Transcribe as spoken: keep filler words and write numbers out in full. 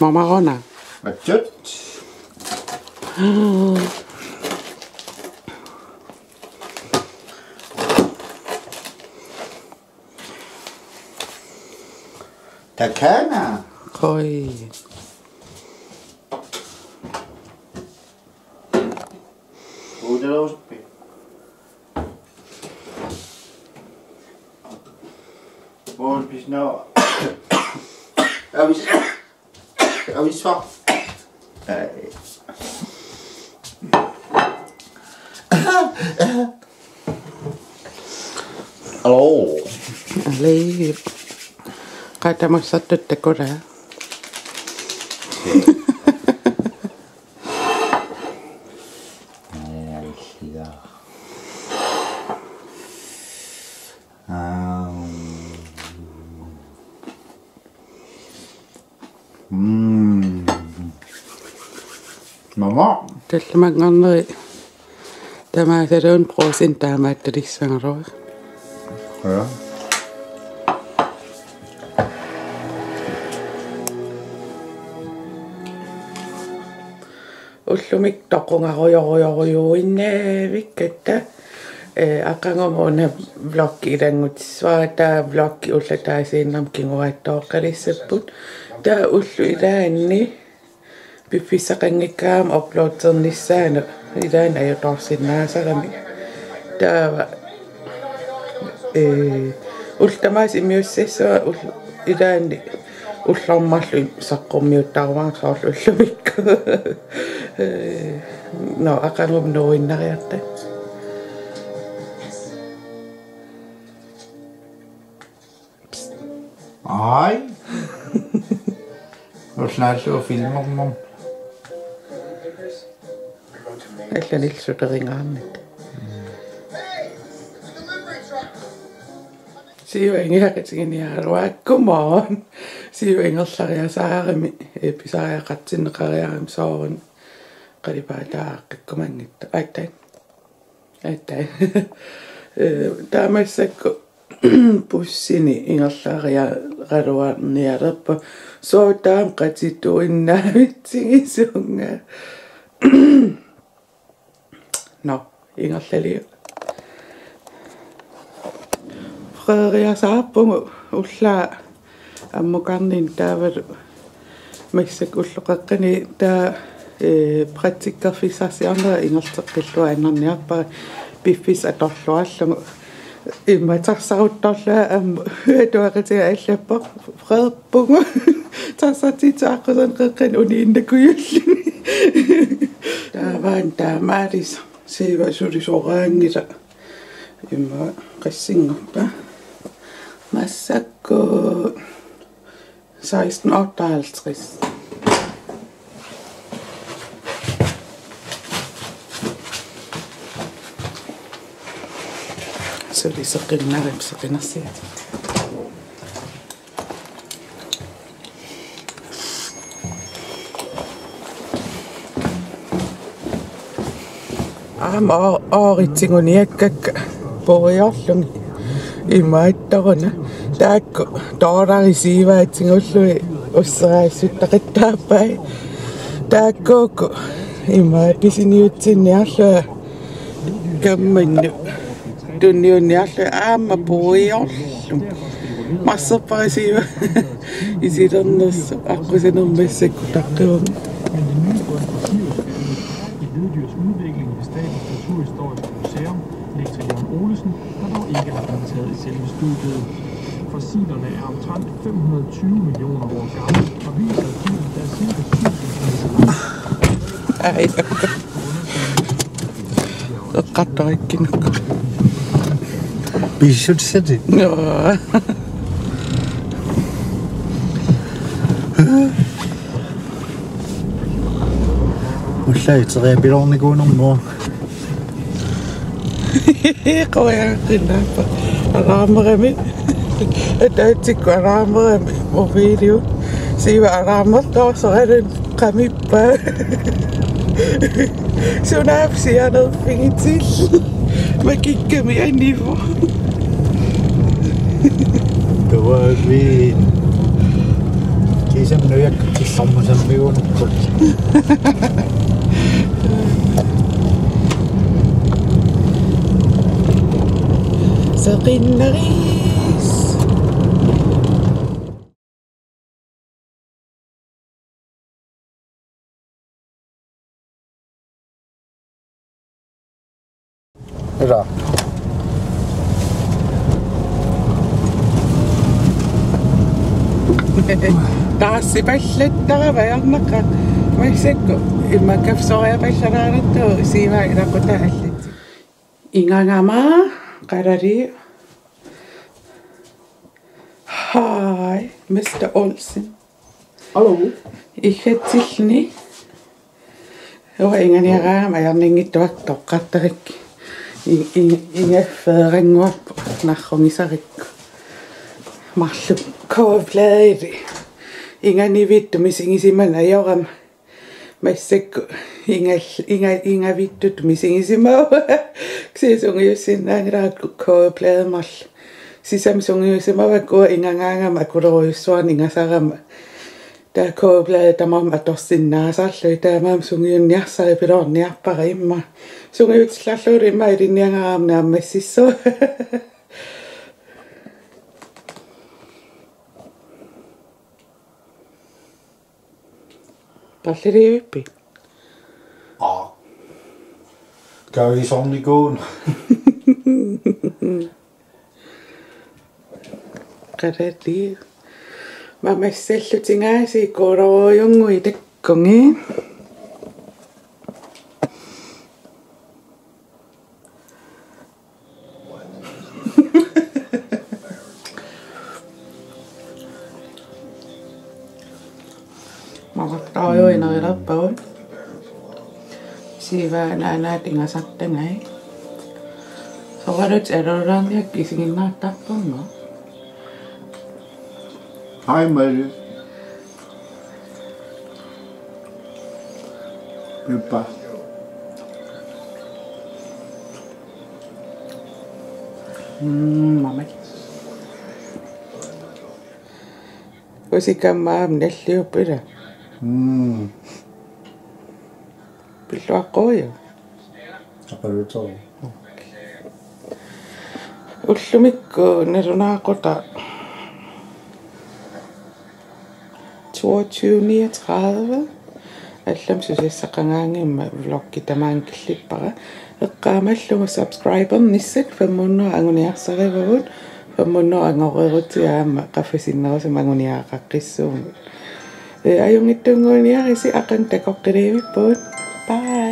Mamaruna. Atsut. Takana. Koi. Udauspi. Bon, pisno. Avis. Avisfa. Aluu. Alii. Qatamassartut takura. Ai, ja. Aam. Mm. Mama. Tallimanngorneri tamaasaluunniit Brugsen taamaattulissagaluaq. Ja. Ullumi toqungarujorujorujuinnavikkatta, eh, aqagumut una vloggi ilanngutissuara, taava vloggi ulloq ataasiinnarmik kinguaattooqqalissapput. Taava ulloq ilaanni piffissaqanngikkaangama uploadernissaanut ilaanni ajutoorsinnaasarami. Taava, eh, ullut tamaasa immiussissaanga ul-, ilaanni ullormut marluk saqqummiuttarumaarpoq soorlu ullumikkut. Eh, nå, aqagumut nuuinnariarta. Ai. Ullaallu filmermum. Allanillu suterinngaarnit. Siiva ingerlaqatiginiaraluarpara. Come on. Siiva ingerlariasaarami, eh, pisariaqartinneqariarami soorunami qalipaataa aaqqikkumanngitsoq. Aatsaat. Aatsaat. Eh, taava massakkut bussini ingerlariaraluarnialerpunga. Sooq taama qatituinnaavitsigisunga. Nå, ingerlaliuk. Frederiasaarpugut ullaaq ammukarninni taavalu massakkut ulloqeqqani taava, eh, praktikkerfissarsiornera ingerlateqqilluinnarniarpara piffissaq atorluarlugu. Immaqa taxaruttorlunga aamma atuaqatiga allappoq: Frederiasaarpugut. Taxartitsisoq aqqusaneq qeqqani uniinnakujulluni. Taava taamaalis. Siiva suli soraanngilaq. Immaqa qassinngorpa? Massakkut seksten otteoghalvtreds. Suli seqinnarip seqinnersiat. Aamma oo-, ooritsiguniakkakka puiorlugit imaattoruna. Taakku dollarit siivaatsigullugit usseraassuttaqattaarpai. Taakkuuku ima pisiniutsinniarlunga kammannut tunniunniarlunga aamma puiorlugit. Marserpara siiva isilernersoq aqqusanermik massakkut taqqivunga. Men det nye bånd fra Sirius er nu i færd med at besidde Leddyrs udvikling ved Statens Naturhistoriske Museum, lektor Jørgen Olesen, har dog ikke haft indtaget i selve studiet. Fossilerne er omtrent fem hundrede og tyve millioner år gamle og viser, at dyret er cirka syv centimeter langt. Ej, okay. Eqqartorakkinnakku. Pissutsissatit. Joo. Ullaaq iteriapiloornikuunermua. Qujaqqinnaappa. Alarmerami. Ataatsikkut alarmerami mobiiliu. Siiva alarmertoorsoraluunniit qamippa. Sunaaffa sianerfigitillit. Makikkami anivoq. Tuavi. Kiisa Nujakka tillormusammiuunakkut. Seqinnaris. Ila. Taarsipallattara ajornaqaaq. Massakkut immaqa kaffisoriapallalaarlugu siivaa ilaquttat allatsigit. Ingangama qarali. Hi, mister Olsen. Hallo. Iggatsilluni. Uanga inganiaraangama ajornanngitsuakkut toqqartarakkit. I-, i-, ingaffeerannguarput narrugisarikku. Marluk kobladit. Inganivittut misigisimaneq ajorama. Massakkut ingal-, inga-, ingavittut misigisimavara. Kisianni sungiussinnaanngilara ko-, kogeplade marluk. Sisamat sungiusimavakka uanga ingangaangama akulerujussuarnik ingasarama. Taava kogeplade tamarmik atorsinnaasarlugit taamaammat sungiunniarsariga piloorniarpara immaqa. Sungiutillarlugulu immaqa ilinniagara aamma naammassissuara. Palliliivippi? Aa. Kavisornikuun. Qarali. Mamassallutingaasi kuulorujunnguit takkugi. Maqartorujuinerulerpagut. Siivaa naanaata ingasartagai. Soralutit aluulaarniakkit isiginnaartarpunga. Hej, Marie. Pippa. Mm, mama. Usikamma aamma nalliupput ila. Mm. Pilluaqquuju. Aqaluutoru. Ullumikkut nalunaaqutaq toogtyve niogtredive. Allamik susassaqangaanngimmat vloggi tamaanga killippara. Eqqaamallugu subscribernissat fem hundrede anguniarsarivagut, fem hundrede angorerutsigu aamma qaffasinnerusumik anguniagaqaqqissuugut. Ee, ajunngitsunnguuniarisi, aqagu takoqqiliivippugut. Bye.